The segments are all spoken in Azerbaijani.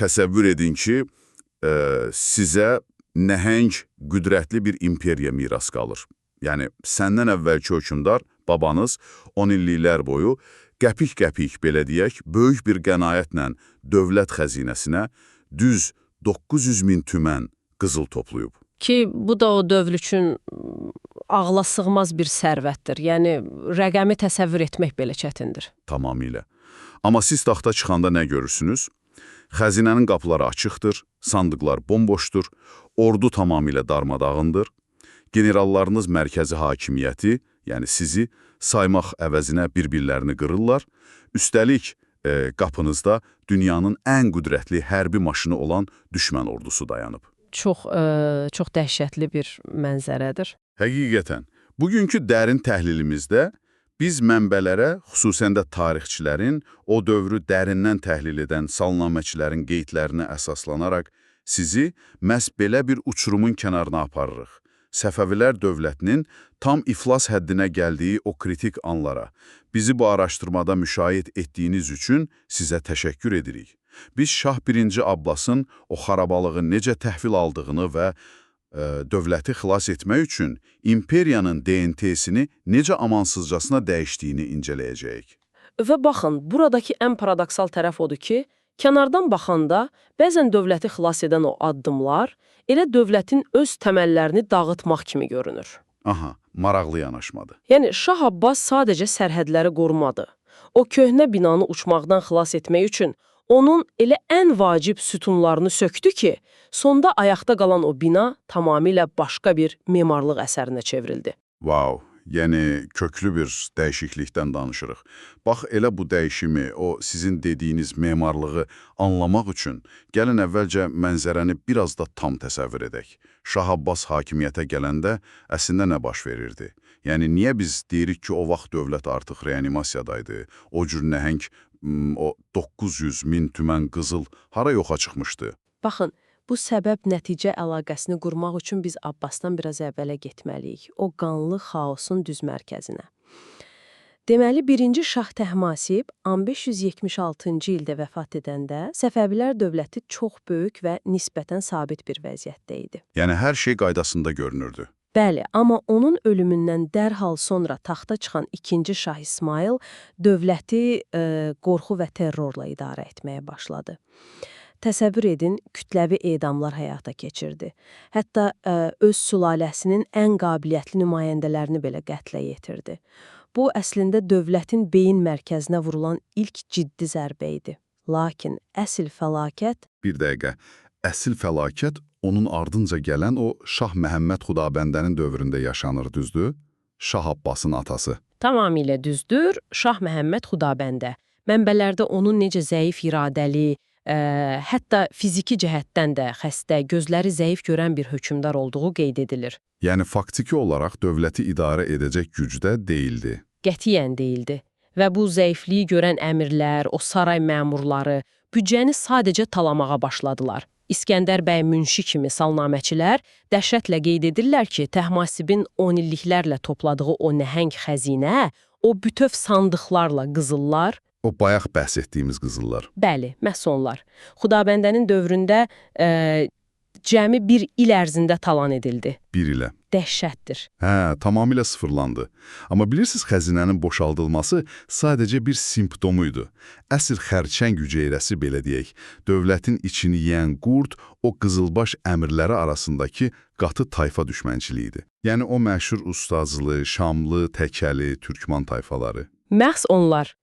Təsəvvür edin ki, sizə nəhəng, qüdrətli bir imperiya miras qalır. Yəni, səndən əvvəlki hökmdar, babanız 10 illiklər boyu qəpik-qəpik, belə deyək, böyük bir qənaətlə dövlət xəzinəsinə düz 900 min tümən qızıl toplayıb. Ki, bu da o dövr üçün ağla sığmaz bir sərvətdir. Yəni, rəqəmi təsəvvür etmək belə çətindir. Tamamilə. Amma siz taxta çıxanda nə görürsünüz? Xəzinənin qapıları açıqdır, sandıqlar bomboşdur, ordu tamamilə darmadağındır. Generallarınız mərkəzi hakimiyyəti, yəni sizi saymaq əvəzinə bir-birlərini qırırlar. Üstəlik, qapınızda dünyanın ən qüdrətli hərbi maşını olan düşmən ordusu dayanıb. Çox, çox dəhşətli bir mənzərədir. Həqiqətən, bugünkü dərin təhlilimizdə biz mənbələrə, xüsusən də tarixçilərin, o dövrü dərindən təhlil edən salnaməçilərin qeydlərinə əsaslanaraq sizi məhz belə bir uçurumun kənarına aparırıq. Səfəvilər dövlətinin tam iflas həddinə gəldiyi o kritik anlara bizi bu araşdırmada müşayiət etdiyiniz üçün sizə təşəkkür edirik. Biz Şah 1-ci Abbasın o xarabalığı necə təhvil aldığını və dövləti xilas etmək üçün imperiyanın DNT-sini necə amansızcasına dəyişdiyini incələyəcəyik. Və baxın, buradakı ən paradoksal tərəf odur ki, kənardan baxanda bəzən dövləti xilas edən o addımlar elə dövlətin öz təməllərini dağıtmaq kimi görünür. Aha, maraqlı yanaşmadır. Yəni Şah Abbas sadəcə sərhədləri qorumadı. O köhnə binanı uçmaqdan xilas etmək üçün onun elə ən vacib sütunlarını sökdü ki, sonda ayaqda qalan o bina tamamilə başqa bir memarlıq əsərinə çevrildi. Vau, yəni köklü bir dəyişiklikdən danışırıq. Bax, elə bu dəyişimi, o sizin dediyiniz memarlığı anlamaq üçün gəlin əvvəlcə mənzərəni biraz da tam təsəvvür edək. Şah Abbas hakimiyyətə gələndə əslində nə baş verirdi? Yəni niyə biz deyirik ki, o vaxt dövlət artıq reanimasiyadaydı, o cür nəhəng o 900 min tümən qızıl hara yoxa çıxmışdı? Baxın, bu səbəb-nəticə əlaqəsini qurmaq üçün biz Abbasdan biraz əvvələ getməliyik. O qanlı xaosun düz mərkəzinə. Deməli, birinci Şah Təhmasib 1576-cı ildə vəfat edəndə Səfəvilər dövləti çox böyük və nisbətən sabit bir vəziyyətdə idi. Yəni hər şey qaydasında görünürdü. Bəli, amma onun ölümündən dərhal sonra taxta çıxan ikinci Şah İsmayıl dövləti qorxu və terrorla idarə etməyə başladı. Təsəvvür edin, kütləvi edamlar həyata keçirdi. Hətta öz sülaləsinin ən qabiliyyətli nümayəndələrini belə qətlə yetirdi. Bu, əslində dövlətin beyin mərkəzinə vurulan ilk ciddi zərbə idi. Lakin əsl fəlakət Bir dəqiqə. Əsl fəlakət onun ardınca gələn o Şah Məhəmməd Xudabəndənin dövründə yaşanır, düzdür? Şah Abbasın atası. Tamamilə düzdür. Şah Məhəmməd Xudabəndə. Mənbələrdə onun necə zəif iradəli, hətta fiziki cəhətdən də xəstə, gözləri zəif görən bir hökmdar olduğu qeyd edilir. Yəni faktiki olaraq dövləti idarə edəcək gücdə deyildi. Qətiyyən deyildi. Və bu zəifliyi görən əmirlər, o saray məmurları büdcəni sadəcə talamağa başladılar. İskəndər bəy Münşi kimi salnaməçilər dəhşətlə qeyd edirlər ki, Təhmasibin 10 illiklərlə topladığı o nəhəng xəzinə, o bütöv sandıqlarla qızıllar, O bayaq bəhs etdiyimiz qızıllar. Bəli, məhz onlar. Xudabəndənin dövründə cəmi bir il ərzində talan edildi. Bir ilə. Dəhşətdir. Hə, tamamilə sıfırlandı. Amma bilirsiniz, xəzinənin boşaldılması sadəcə bir simptomu idi. Əsl xərçəng hüceyrəsi belə deyək, dövlətin içini yeyən qurd o qızılbaş əmirləri arasındakı qatı tayfa düşmənçiliyi idi. Yəni o məşhur ustazlı, Şamlı, Təkəli, Türkman tayfaları. Məhz onlar.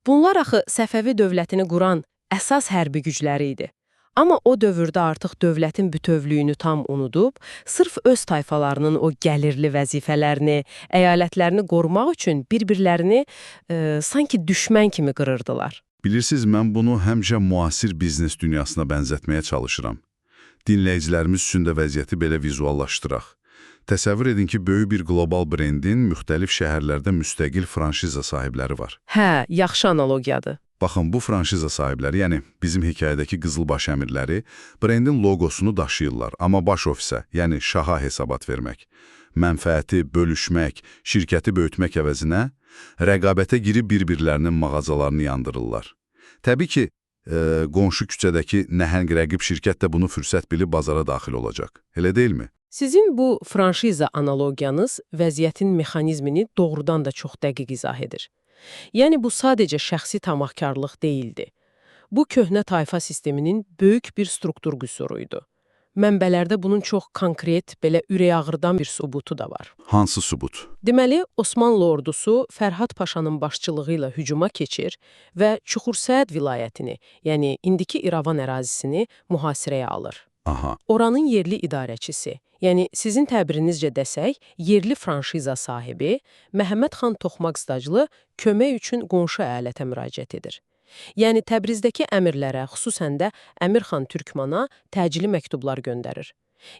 Bunlar axı Səfəvi dövlətini quran əsas hərbi gücləri idi. Amma o dövrdə artıq dövlətin bütövlüyünü tam unudub, sırf öz tayfalarının o gəlirli vəzifələrini, əyalətlərini qorumaq üçün bir-birlərini sanki düşmən kimi qırırdılar. Bilirsiniz, mən bunu həmişə müasir biznes dünyasına bənzətməyə çalışıram. Dinləyicilərimiz üçün də vəziyyəti belə vizuallaşdıraq. Təsəvvür edin ki, böyük bir qlobal brendin müxtəlif şəhərlərdə müstəqil franşiza sahibləri var. Hə, yaxşı analogiyadır. Baxın, bu franşiza sahibləri, yəni bizim hekayədəki qızılbaş əmirləri brendin loqosunu daşıyırlar, amma baş ofisə, yəni şaha hesabat vermək, mənfəəti bölüşmək, şirkəti böyütmək əvəzinə rəqabətə girib bir-birlərinin mağazalarını yandırırlar. Təbii ki, Qonşu küçədəki nəhəng rəqib şirkət də bunu fürsət bilib bazara daxil olacaq. Elə deyilmi? Sizin bu franşiza analogiyanız vəziyyətin mexanizmini doğrudan da çox dəqiq izah edir. Yəni bu sadəcə şəxsi tamahkarlıq deyildi. Bu köhnə tayfa sisteminin böyük bir struktur qüsuruydu. Mənbələrdə bunun çox konkret, belə ürəkağrıdan bir sübutu da var. Hansı sübut? Deməli, Osmanlı ordusu Fərhad Paşanın başçılığı ilə hücuma keçir və Çuxursəd vilayətini, yəni indiki İrəvan ərazisini mühasirəyə alır. Aha. Oranın yerli idarəçisi, yəni sizin təbirinizcə desək, yerli franşiza sahibi Məhəmməd xan Toxmaqstaclı kömək üçün qonşu əyalətə müraciət edir. Yəni Təbrizdəki əmirlərə, xüsusən də Əmir xan Türkmana təcili məktublar göndərir.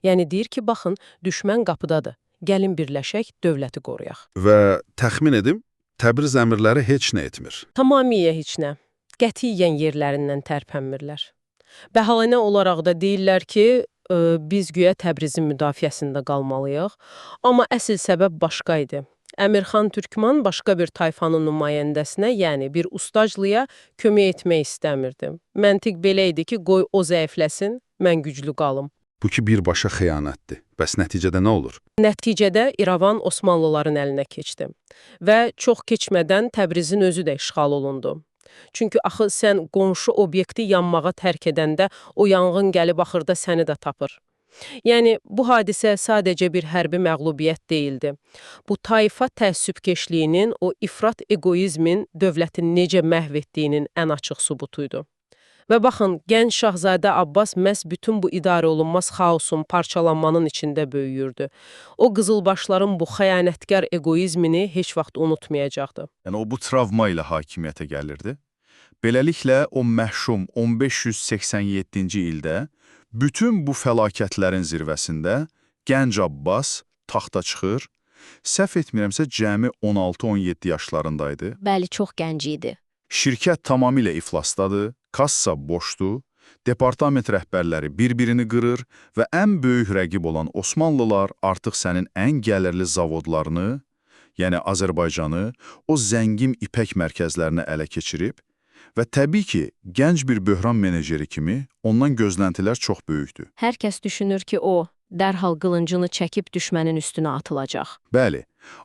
Yəni deyir ki, baxın, düşmən qapıdadır. Gəlin birləşək, dövləti qoruyaq. Və təxmin edim, Təbriz əmirləri heç nə etmir. Tamamilə heç nə. Qətiyyən yerlərindən tərpənmirlər. Bəhanə olaraq da deyirlər ki, biz güya Təbrizin müdafiəsində qalmalıyıq. Amma əsl səbəb başqa idi. Əmirxan Türkman başqa bir tayfanın nümayəndəsinə, yəni bir ustaclıya kömək etmək istəmirdi. Məntiq belə idi ki, qoy o zəifləsin, mən güclü qalım. Bu ki birbaşa xəyanətdir. Bəs nəticədə nə olur? Nəticədə İrəvan Osmanlıların əlinə keçdi və çox keçmədən Təbrizin özü də işğal olundu. Çünki axı sən qonşu obyekti yanmağa tərk edəndə o yanğın gəlib axırda səni də tapır. Yəni bu hadisə sadəcə bir hərbi məğlubiyyət deyildi. Bu tayfa təəssübkeşliyinin, o ifrat egoizmin dövlətin necə məhv etdiyinin ən açıq sübutuydu. Və baxın, gənc Şahzadə Abbas məhz bütün bu idarə olunmaz xaosun, parçalanmanın içində böyüyürdü. O qızılbaşların bu xəyanətkar egoizmini heç vaxt unutmayacaqdı. Yəni o bu travma ilə hakimiyyətə gəlirdi. Beləliklə o məhşum 1587-ci ildə bütün bu fəlakətlərin zirvəsində gənc Abbas taxta çıxır. Səhv etmirəmsə cəmi 16-17 yaşlarındaydı. Bəli, çox gənc idi. Şirkət tamamilə iflasdadır, kassa boşdur, departament rəhbərləri bir-birini qırır və ən böyük rəqib olan Osmanlılar artıq sənin ən gəlirli zavodlarını, yəni Azərbaycanı, o zəngin ipək mərkəzlərini ələ keçirib və təbii ki, gənc bir böhran meneceri kimi ondan gözləntilər çox böyükdür. Hər kəs düşünür ki, o dərhal qılıncını çəkib düşmənin üstünə atılacaq. Bəli,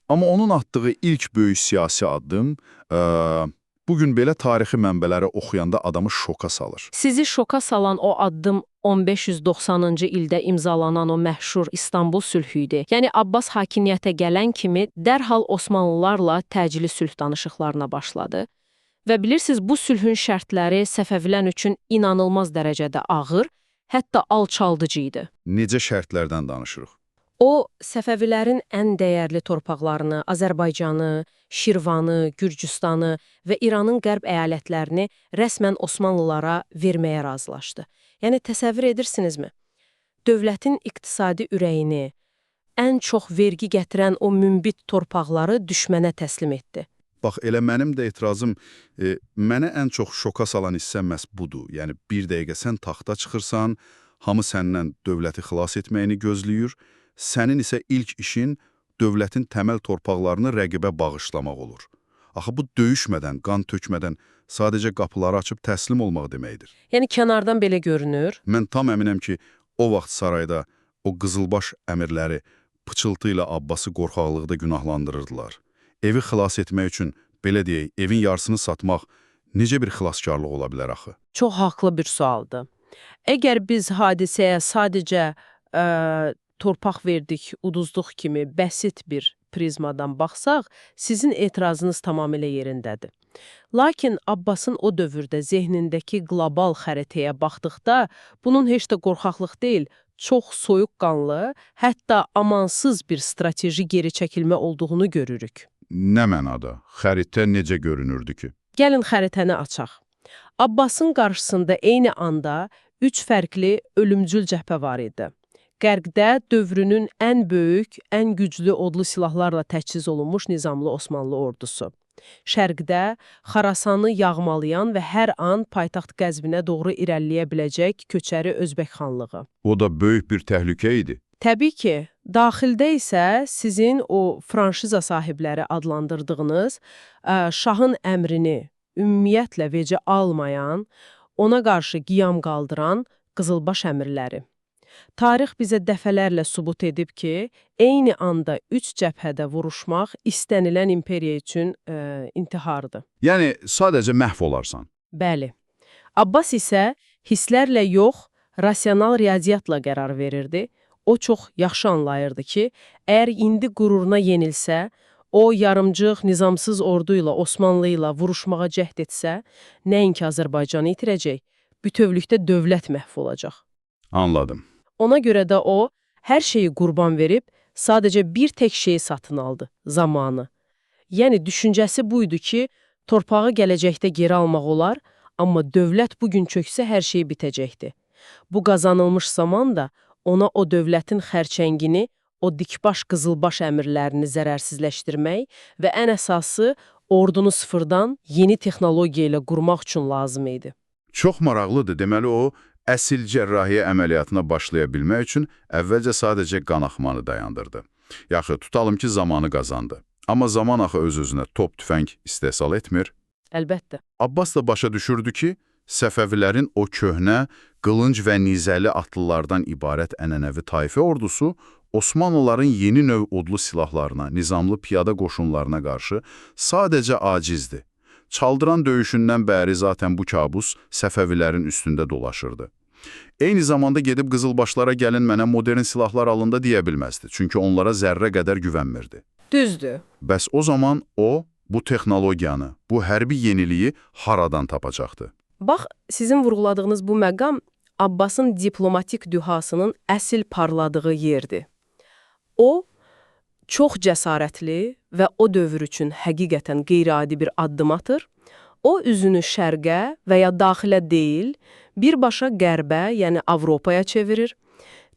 amma onun atdığı ilk böyük siyasi addım, bugün belə tarixi mənbələri oxuyanda adamı şoka salır. Sizi şoka salan o addım 1590-cı ildə imzalanan o məşhur İstanbul sülhü idi. Yəni Abbas hakimiyyətə gələn kimi dərhal Osmanlılarla təcili sülh danışıqlarına başladı. Və bilirsiniz, bu sülhün şərtləri Səfəvilər üçün inanılmaz dərəcədə ağır, hətta alçaldıcı idi. Necə şərtlərdən danışırıq? O, Səfəvilərin ən dəyərli torpaqlarını, Azərbaycanı, Şirvanı, Gürcüstanı və İranın qərb əyalətlərini rəsmən Osmanlılara verməyə razılaşdı. Yəni təsəvvür edirsinizmi? Dövlətin iqtisadi ürəyini, ən çox vergi gətirən o münbit torpaqları düşmənə təslim etdi. Bax, elə mənim də etirazım, mənə ən çox şoka salan hissə məhz budur. Yəni bir dəqiqə sən taxta çıxırsan, hamı səndən dövləti xilas etməyini gözləyir, sənin isə ilk işin dövlətin təməl torpaqlarını rəqibə bağışlamaq olur. Axı bu döyüşmədən, qan tökmədən sadəcə qapıları açıb təslim olmaq deməkdir. Yəni kənardan belə görünür. Mən tam əminəm ki, o vaxt sarayda o qızılbaş əmirləri pıçıltı ilə Abbası qorxaqlıqda günahlandırırdılar. Evi xilas etmək üçün, belə deyək, evin yarısını satmaq necə bir xilaskarlıq ola bilər axı? Çox haqlı bir sualdır. Əgər biz hadisəyə sadəcə torpaq verdik, uduzduq kimi bəsit bir prizmadan baxsaq, sizin etirazınız tamamilə yerindədir. Lakin Abbasın o dövrdə zehnindəki qlobal xəritəyə baxdıqda, bunun heç də qorxaqlıq deyil, çox soyuqqanlı, hətta amansız bir strateji geri çəkilmə olduğunu görürük. Nə mənada? Xəritə necə görünürdü ki? Gəlin xəritəni açaq. Abbasın qarşısında eyni anda üç fərqli ölümcül cəbhə var idi. Qərbdə dövrünün ən böyük, ən güclü odlu silahlarla təchiz olunmuş nizamlı Osmanlı ordusu. Şərqdə Xarasanı yağmalayan və hər an paytaxt Qəzvinə doğru irəliləyə biləcək köçəri Özbək xanlığı. O da böyük bir təhlükə idi. Təbii ki, daxildə isə sizin o franşiza sahibləri adlandırdığınız şahın əmrini ümumiyyətlə vecə almayan, ona qarşı qiyam qaldıran Qızılbaş əmirləri. Tarix bizə dəfələrlə sübut edib ki, eyni anda üç cəbhədə vuruşmaq istənilən imperiya üçün intihardır. Yəni sadəcə məhv olarsan. Bəli. Abbas isə hisslərlə yox, rasional riyaziyyatla qərar verirdi. O çox yaxşı anlayırdı ki, əgər indi qüruruna yenilsə, o yarımcıq, nizamsız ordu ilə Osmanlı ilə vuruşmağa cəhd etsə, nəinki Azərbaycanı itirəcək, bütövlükdə dövlət məhv olacaq. Anladım. Ona görə də o, hər şeyi qurban verib, sadəcə bir tək şeyi satın aldı, zamanı. Yəni düşüncəsi buydu ki, torpağı gələcəkdə geri almaq olar, amma dövlət bugün çöksə hər şey bitəcəkdi. Bu qazanılmış zaman da ona o dövlətin xərçəngini, o dikbaş qızılbaş əmirlərini zərərsizləşdirmək və ən əsası ordunu sıfırdan yeni texnologiya ilə qurmaq üçün lazım idi. Çox maraqlıdır. Deməli o, əsil cərrahiyyə əməliyyatına başlaya bilmək üçün əvvəlcə sadəcə qan axmanı dayandırdı. Yaxşı, tutalım ki, zamanı qazandı. Amma zaman axı öz-özünə top tüfəng istehsal etmir. Əlbəttə. Abbas da başa düşürdü ki, Səfəvilərin o köhnə, qılınc və nizəli atlılardan ibarət ənənəvi tayfə ordusu Osmanlıların yeni növ odlu silahlarına, nizamlı piyada qoşunlarına qarşı sadəcə acizdi. Çaldıran döyüşündən bəri zaten bu kabus Səfəvilərin üstündə dolaşırdı. Eyni zamanda gedib Qızılbaşlara gəlin mənə modern silahlar alın da deyə bilməzdi. Çünki onlara zərrə qədər güvənmirdi. Düzdür. Bəs o zaman o, bu texnologiyanı, bu hərbi yeniliyi haradan tapacaqdı? Bax, sizin vurğuladığınız bu məqam Abbasın diplomatik dühasının əsl parladığı yerdir. O, çox cəsarətli və o dövr üçün həqiqətən qeyri-adi bir addım atır. O, üzünü şərqə və ya daxilə deyil, birbaşa qərbə, yəni Avropaya çevirir.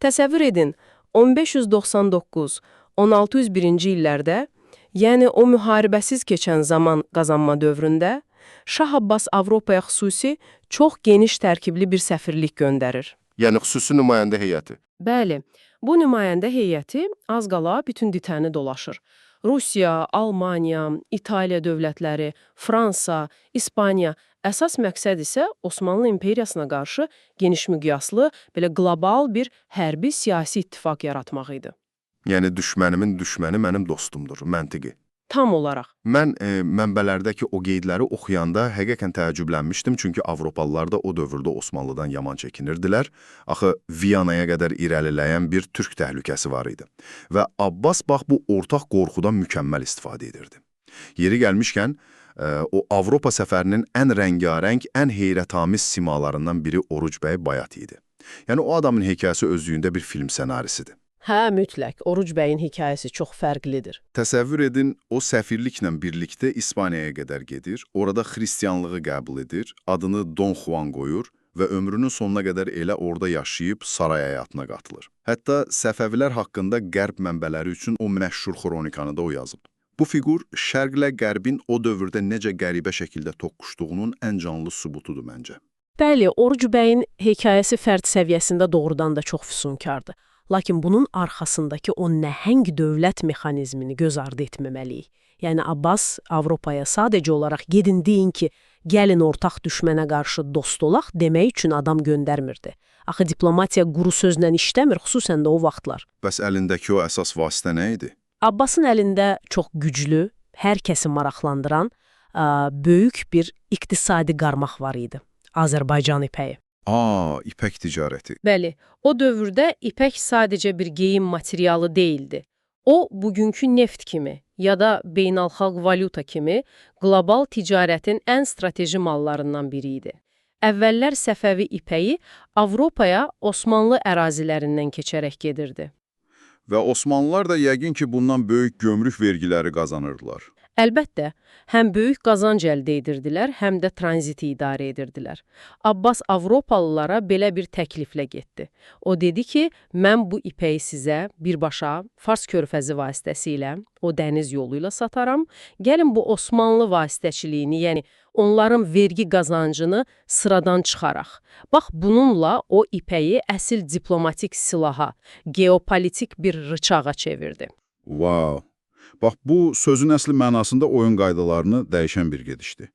Təsəvvür edin, 1599, 1601-ci illərdə, yəni o müharibəsiz keçən zaman qazanma dövründə, Şah Abbas Avropaya xüsusi çox geniş tərkibli bir səfirlik göndərir. Yəni xüsusi nümayəndə heyəti. Bəli, bu nümayəndə heyəti az qala bütün ditəni dolaşır. Rusiya, Almaniya, İtaliya dövlətləri, Fransa, İspaniya. Əsas məqsəd isə Osmanlı imperiyasına qarşı geniş miqyaslı, belə qlobal bir hərbi siyasi ittifaq yaratmaq idi. Yəni düşmənimin düşməni mənim dostumdur, məntiqi. Tam olaraq. Mən mənbələrdəki o qeydləri oxuyanda həqiqətən təəccüblənmişdim, çünki Avropalılar da o dövrdə Osmanlıdan yaman çəkinirdilər. Axı Viyanaya qədər irəliləyən bir türk təhlükəsi var idi. Və Abbas bax bu ortaq qorxudan mükəmməl istifadə edirdi. Yeri gəlmişkən, o Avropa səfərinin ən rəngarəng, ən heyrətamiz simalarından biri Oruc bəy Bayat idi. Yəni o adamın hekayəsi özlüyündə bir film ssenarisidir. Hə, mütləq. Oruc bəyin hekayəsi çox fərqlidir. Təsəvvür edin, o səfirliklə birlikdə İspaniyaya qədər gedir, orada xristianlığı qəbul edir, adını Don Juan qoyur və ömrünün sonuna qədər elə orada yaşayıb saray həyatına qatılır. Hətta Səfəvilər haqqında qərb mənbələri üçün o məşhur xronikanı da o yazıb. Bu fiqur şərqlə qərbin o dövrdə necə qəribə şəkildə toqquşduğunun ən canlı sübutudur məncə. Bəli, Oruc bəyin hekayəsi fərd səviyyəsində doğrudan da çox füsunkardır. Lakin bunun arxasındakı o nəhəng dövlət mexanizmini göz ardı etməməliyik. Yəni Abbas Avropaya sadəcə olaraq gedin deyin ki, gəlin ortaq düşmənə qarşı dost olaq demək üçün adam göndərmirdi. Axı diplomatiya quru sözlə işləmir, xüsusən də o vaxtlar. Bəs əlindəki o əsas vasitə nə idi? Abbasın əlində çox güclü, hər kəsi maraqlandıran böyük bir iqtisadi qarmaq var idi. Azərbaycan ipəyi. Aa, ipək ticarəti. Bəli, o dövrdə ipək sadəcə bir geyim materialı deyildi. O, bugünkü neft kimi ya da beynəlxalq valyuta kimi qlobal ticarətin ən strateji mallarından biri idi. Əvvəllər Səfəvi ipəyi Avropaya Osmanlı ərazilərindən keçərək gedirdi. Və Osmanlılar da yəqin ki, bundan böyük gömrük vergiləri qazanırdılar. Əlbəttə, həm böyük qazanc əldə edirdilər, həm də tranziti idarə edirdilər. Abbas Avropalılara belə bir təkliflə getdi. O dedi ki, mən bu ipəyi sizə birbaşa Fars körfəzi vasitəsilə, o dəniz yolu ilə sataram. Gəlin bu Osmanlı vasitəçiliyini, yəni onların vergi qazancını sıradan çıxaraq. Bax, bununla o ipəyi əsl diplomatik silaha, geopolitik bir rıçağa çevirdi. Wow! Bax, bu sözün əsl mənasında oyun qaydalarını dəyişən bir gedişdi.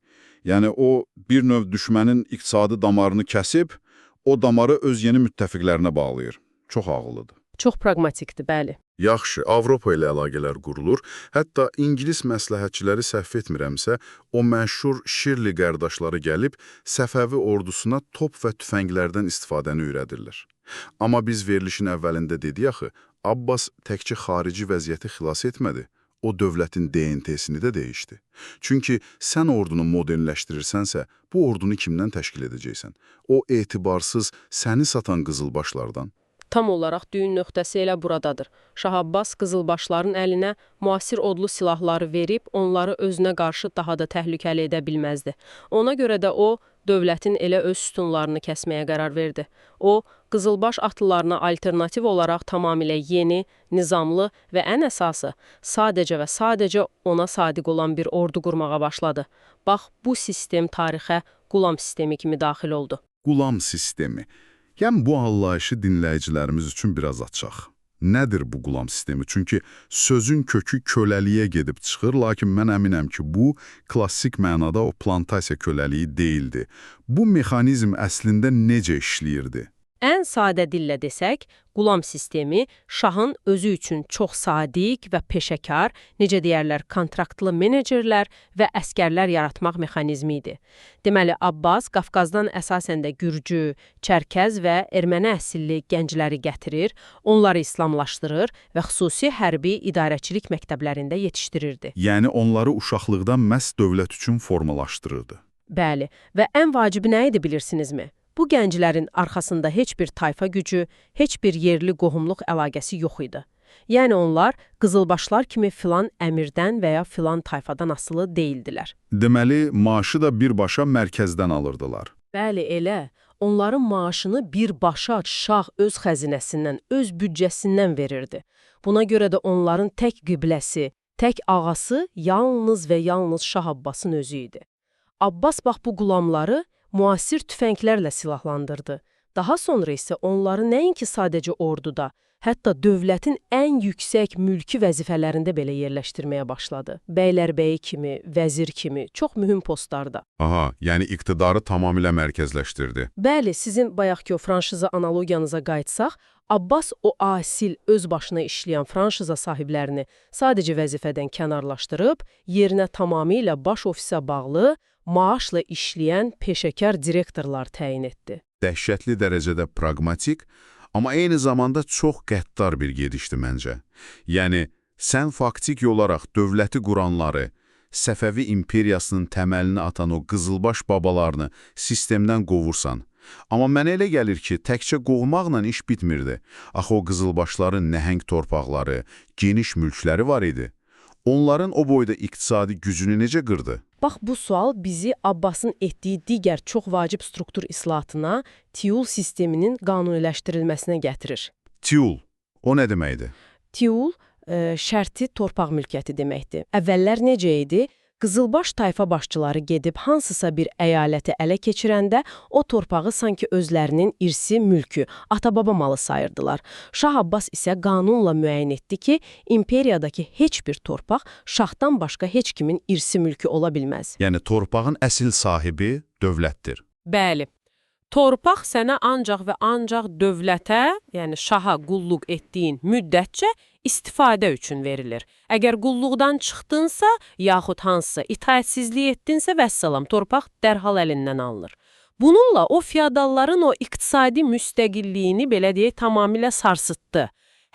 Yəni o, bir növ düşmənin iqtisadi damarını kəsib, o damarı öz yeni müttəfiqlərinə bağlayır. Çox ağıllıdır. Çox praqmatikdir, bəli. Yaxşı, Avropa ilə əlaqələr qurulur. Hətta İngilis məsləhətçiləri səhv etmirəmsə, o məşhur Şirli qardaşları gəlib Səfəvi ordusuna top və tüfənglərdən istifadəni öyrədirlər. Amma biz verilişin əvvəlində dedik axı, Abbas təkcə xarici vəziyyəti xilas etmədi, o dövlətin DNT-sini də dəyişdi. Çünki sən ordunu modernləşdirirsənsə, bu ordunu kimdən təşkil edəcəksən? O etibarsız, səni satan qızılbaşlardan. Tam olaraq düyün nöqtəsi elə buradadır. Şah Abbas qızılbaşların əlinə müasir odlu silahları verib onları özünə qarşı daha da təhlükəli edə bilməzdi. Ona görə də o, dövlətin elə öz sütunlarını kəsməyə qərar verdi. O, qızılbaş atlılarına alternativ olaraq tamamilə yeni, nizamlı və ən əsası sadəcə və sadəcə ona sadiq olan bir ordu qurmağa başladı. Bax, bu sistem tarixə qulam sistemi kimi daxil oldu. Qulam sistemi. Yəni bu anlayışı dinləyicilərimiz üçün biraz açaq. Nədir bu qulam sistemi? Çünki sözün kökü köləliyə gedib çıxır, lakin mən əminəm ki, bu klassik mənada o plantasiya köləliyi deyildi. Bu mexanizm əslində necə işləyirdi? Ən sadə dillə desək, qulam sistemi şahın özü üçün çox sadiq və peşəkar, necə deyərlər, kontraktlı menecerlər və əsgərlər yaratmaq mexanizmi idi. Deməli, Abbas Qafqazdan əsasən də Gürcü, Çərkəz və erməni əsilli gəncləri gətirir, onları islamlaşdırır və xüsusi hərbi idarəçilik məktəblərində yetişdirirdi. Yəni onları uşaqlıqdan məhz dövlət üçün formalaşdırırdı. Bəli, və ən vacibi nə idi bilirsinizmi? Bu gənclərin arxasında heç bir tayfa gücü, heç bir yerli qohumluq əlaqəsi yox idi. Yəni onlar qızılbaşlar kimi filan əmirdən və ya filan tayfadan asılı deyildilər. Deməli, maaşı da birbaşa mərkəzdən alırdılar. Bəli, elə. Onların maaşını birbaşa şah öz xəzinəsindən, öz büdcəsindən verirdi. Buna görə də onların tək qibləsi, tək ağası yalnız və yalnız Şah Abbasın özü idi. Abbas bax bu qulamları müasir tüfənglərlə silahlandırdı. Daha sonra isə onları nəinki sadəcə orduda, hətta dövlətin ən yüksək mülki vəzifələrində belə yerləşdirməyə başladı. Bəylərbəyi kimi, vəzir kimi, çox mühüm postlarda. Aha, yəni iqtidarı tamamilə mərkəzləşdirdi. Bəli, sizin bayaqki o franşiza analogiyanıza qayıtsaq, Abbas o asil, öz başına işləyən franşiza sahiblərini sadəcə vəzifədən kənarlaşdırıb, yerinə tamamilə baş ofisə bağlı, maaşla işləyən peşəkar direktorlar təyin etdi. Dəhşətli dərəcədə praqmatik, amma eyni zamanda çox qəddar bir gedişdi məncə. Yəni, sən faktik olaraq dövləti quranları, Səfəvi imperiyasının təməlini atan o qızılbaş babalarını sistemdən qovursan. Amma mənə elə gəlir ki, təkcə qovmaqla iş bitmirdi. Axı o qızılbaşların nəhəng torpaqları, geniş mülkləri var idi. Onların o boyda iqtisadi gücünü necə qırdı? Bax bu sual bizi Abbasın etdiyi digər çox vacib struktur islahatına, Tiul sisteminin qanuniləşdirilməsinə gətirir. Tiul, o nə deməkdir? Tiul şərti torpaq mülkiyyəti deməkdir. Əvvəllər necə idi? Qızılbaş tayfa başçıları gedib hansısa bir əyaləti ələ keçirəndə o torpağı sanki özlərinin irsi mülkü, ata-baba malı sayırdılar. Şah Abbas isə qanunla müəyyən etdi ki, imperiyadakı heç bir torpaq şahdan başqa heç kimin irsi mülkü ola bilməz. Yəni torpağın əsil sahibi dövlətdir. Bəli. Torpaq sənə ancaq və ancaq dövlətə, yəni şaha qulluq etdiyin müddətcə istifadə üçün verilir. Əgər qulluqdan çıxdınsa, yaxud hansısa itaətsizlik etdinsə, vəssalam, torpaq dərhal əlindən alınır. Bununla o feodalların o iqtisadi müstəqilliyini belə deyək tamamilə sarsıtdı.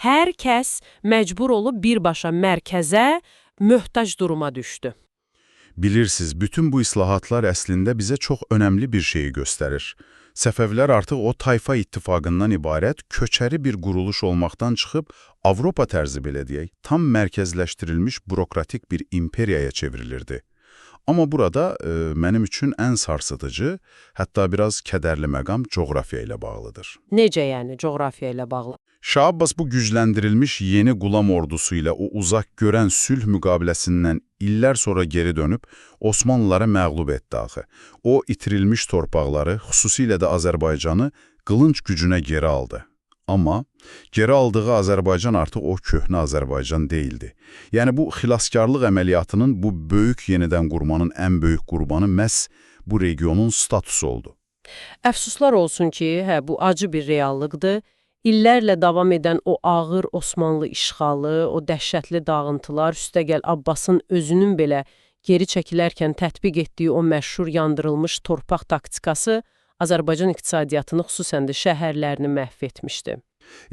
Hər kəs məcbur olub birbaşa mərkəzə möhtac duruma düşdü. Bilirsiniz, bütün bu islahatlar əslində bizə çox önəmli bir şeyi göstərir. Səfəvilər artıq o tayfa ittifaqından ibarət köçəri bir quruluş olmaqdan çıxıb Avropa tərzi belə deyək, tam mərkəzləşdirilmiş bürokratik bir imperiyaya çevrilirdi. Amma burada mənim üçün ən sarsıdıcı, hətta biraz kədərli məqam coğrafiya ilə bağlıdır. Necə yəni coğrafiya ilə bağlı? Şah Abbas bu gücləndirilmiş yeni qulam ordusu ilə o uzaq görən sülh müqaviləsindən illər sonra geri dönüb Osmanlılara məğlub etdi axı. O itirilmiş torpaqları, xüsusilə də Azərbaycanı qılınc gücünə geri aldı. Amma geri aldığı Azərbaycan artıq o köhnə Azərbaycan deyildi. Yəni bu xilaskarlıq əməliyyatının, bu böyük yenidən qurmanın ən böyük qurbanı məhz bu regionun statusu oldu. Əfsuslar olsun ki, hə, bu acı bir reallıqdır. İllərlə davam edən o ağır Osmanlı işğalı, o dəhşətli dağıntılar, üstəgəl Abbasın özünün belə geri çəkilərkən tətbiq etdiyi o məşhur yandırılmış torpaq taktikası Azərbaycan iqtisadiyyatını, xüsusən də şəhərlərini məhv etmişdi.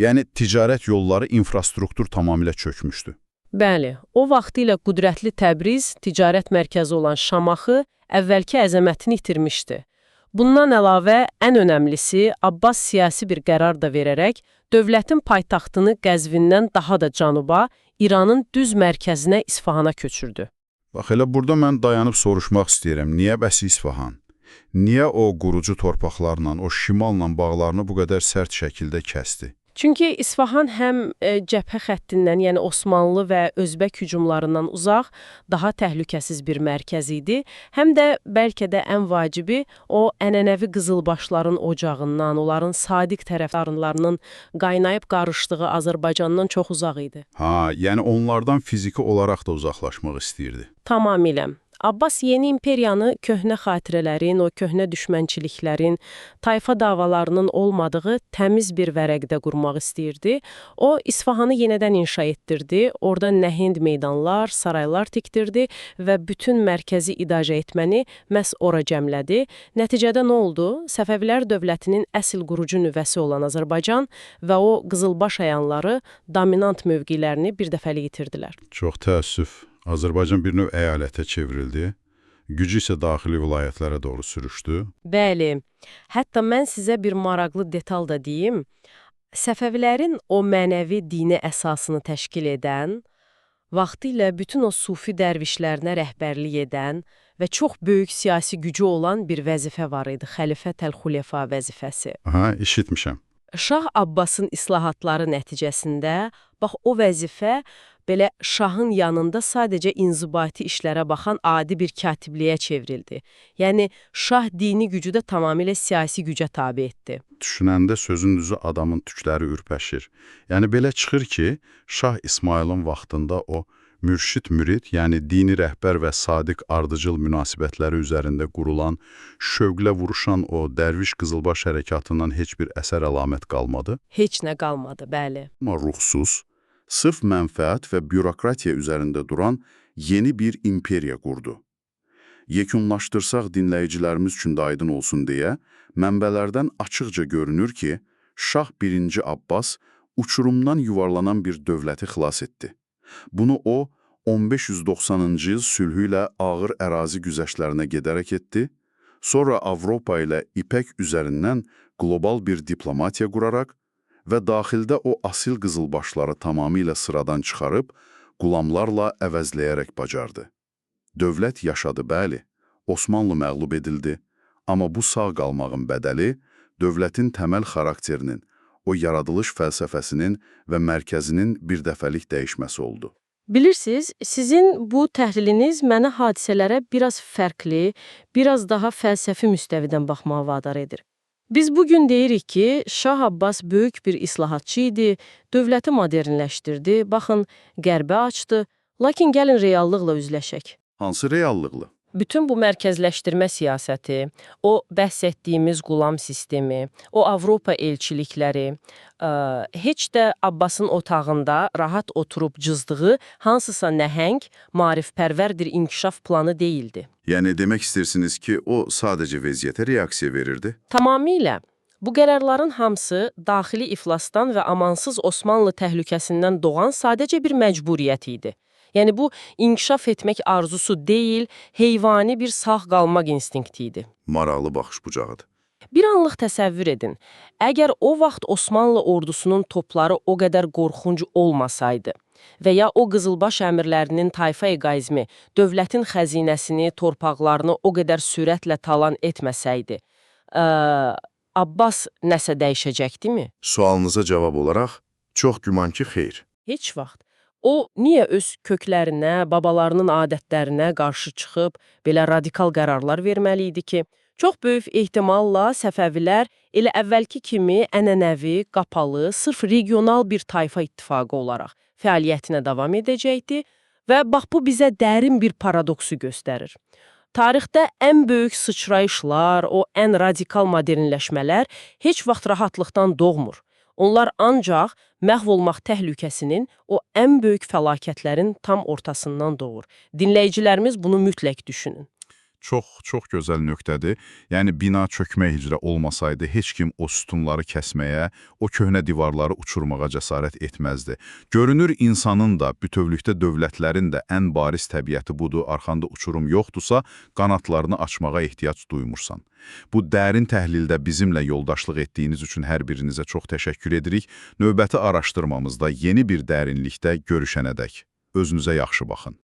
Yəni ticarət yolları, infrastruktur tamamilə çökmüşdü. Bəli, o vaxtilə qüdrətli Təbriz, ticarət mərkəzi olan Şamaxı əvvəlki əzəmətini itirmişdi. Bundan əlavə, ən önəmlisi, Abbas siyasi bir qərar da verərək dövlətin paytaxtını Qəzvindən daha da cənuba, İranın düz mərkəzinə İsfahana köçürdü. Bax elə burada mən dayanıb soruşmaq istəyirəm, niyə bəs İsfahan? Niyə o qurucu torpaqlarla, o şimalla bağlarını bu qədər sərt şəkildə kəsdi? Çünki İsfahan həm cəbhə xəttindən, yəni Osmanlı və Özbək hücumlarından uzaq, daha təhlükəsiz bir mərkəz idi, həm də bəlkə də ən vacibi o ənənəvi qızılbaşların ocağından, onların sadiq tərəfdarlarının qaynayıb qarışdığı Azərbaycandan çox uzaq idi. Ha, yəni onlardan fiziki olaraq da uzaqlaşmaq istəyirdi. Tamamilə. Abbas yeni imperiyanı köhnə xatirələrin, o köhnə düşmənçiliklərin, tayfa davalarının olmadığı təmiz bir vərəqdə qurmaq istəyirdi. O, İsfahanı yenidən inşa etdirdi, orada nəhəng meydanlar, saraylar tikdirdi və bütün mərkəzi idarə etməni məhz ora cəmlədi. Nəticədə nə oldu? Səfəvilər dövlətinin əsl qurucu nüvəsi olan Azərbaycan və o qızılbaş əyanları dominant mövqelərini bir dəfəlik itirdilər. Çox təəssüf. Azərbaycan bir növ əyalətə çevrildi. Gücü isə daxili vilayətlərə doğru sürüşdü. Bəli. Hətta mən sizə bir maraqlı detal da deyim. Səfəvilərin o mənəvi dini əsasını təşkil edən, vaxtilə bütün o sufi dərvişlərinə rəhbərlik edən və çox böyük siyasi gücü olan bir vəzifə var idi, Xəlifə Təl-Xulefa vəzifəsi. Aha, eşitmişəm. Şah Abbasın islahatları nəticəsində bax o vəzifə belə şahın yanında sadəcə inzibati işlərə baxan adi bir katibliyə çevrildi. Yəni şah dini gücü də tamamilə siyasi gücə tabe etdi. Düşünəndə sözün düzü adamın tükləri ürpəşir. Yəni belə çıxır ki, Şah İsmayılın vaxtında o mürşid-mürid, yəni dini rəhbər və sadiq ardıcıl münasibətləri üzərində qurulan, şövqlə vuruşan o dərviş qızılbaş hərəkatından heç bir əsər əlamət qalmadı. Heç nə qalmadı, bəli. Amma ruhsuz, sırf mənfəət və bürokratiya üzərində duran yeni bir imperiya qurdu. Yekunlaşdırsaq dinləyicilərimiz üçün də aydın olsun deyə, mənbələrdən açıqca görünür ki, Şah 1-ci Abbas uçurumdan yuvarlanan bir dövləti xilas etdi. Bunu o, 1590-cı il sülhü ilə ağır ərazi güzəştlərinə gedərək etdi, sonra Avropa ilə İpək üzərindən qlobal bir diplomatiya quraraq və daxildə o asil qızılbaşları tamamilə sıradan çıxarıb, qulamlarla əvəzləyərək bacardı. Dövlət yaşadı, bəli, Osmanlı məğlub edildi, amma bu sağ qalmağın bədəli dövlətin təməl xarakterinin, o yaradılış fəlsəfəsinin və mərkəzinin bir dəfəlik dəyişməsi oldu. Bilirsiniz, sizin bu təhliliniz mənə hadisələrə biraz fərqli, biraz daha fəlsəfi müstəvidən baxmağa vadar edir. Biz bugün deyirik ki, Şah Abbas böyük bir islahatçı idi, dövləti modernləşdirdi, baxın, qərbə açdı. Lakin gəlin reallıqla üzləşək. Hansı reallıqla? Bütün bu mərkəzləşdirmə siyasəti, o bəhs etdiyimiz qulam sistemi, o Avropa elçilikləri, heç də Abbasın otağında rahat oturub cızdığı hansısa nəhəng, maarifpərvər bir inkişaf planı deyildi. Yəni demək istəyirsiniz ki, o sadəcə vəziyyətə reaksiya verirdi? Tamamilə. Bu qərarların hamısı daxili iflasdan və amansız Osmanlı təhlükəsindən doğan sadəcə bir məcburiyyət idi. Yəni bu inkişaf etmək arzusu deyil, heyvani bir sağ qalmaq instinkti idi. Maraqlı baxış bucağıdır. Bir anlıq təsəvvür edin. Əgər o vaxt Osmanlı ordusunun topları o qədər qorxunc olmasaydı və ya o qızılbaş əmirlərinin tayfa eqoizmi dövlətin xəzinəsini, torpaqlarını o qədər sürətlə talan etməsəydi, Abbas nəsə dəyişəcəkdimi? Sualınıza cavab olaraq, çox güman ki, xeyr. Heç vaxt. O niyə öz köklərinə, babalarının adətlərinə qarşı çıxıb belə radikal qərarlar verməli idi ki? Çox böyük ehtimalla Səfəvilər elə əvvəlki kimi ənənəvi, qapalı, sırf regional bir tayfa ittifaqı olaraq fəaliyyətinə davam edəcəkdi və bax bu bizə dərin bir paradoksu göstərir. Tarixdə ən böyük sıçrayışlar, o ən radikal modernləşmələr heç vaxt rahatlıqdan doğmur. Onlar ancaq məhv olmaq təhlükəsinin, o ən böyük fəlakətlərin tam ortasından doğur. Dinləyicilərimiz bunu mütləq düşünün. Çox, çox gözəl nöqtədir. Yəni bina çökmək üzrə olmasaydı heç kim o sütunları kəsməyə, o köhnə divarları uçurmağa cəsarət etməzdi. Görünür insanın da, bütövlükdə dövlətlərin də ən bariz təbiəti budur. Arxanda uçurum yoxdursa, qanadlarını açmağa ehtiyac duymursan. Bu dərin təhlildə bizimlə yoldaşlıq etdiyiniz üçün hər birinizə çox təşəkkür edirik. Növbəti araşdırmamızda yeni bir dərinlikdə görüşənədək. Özünüzə yaxşı baxın.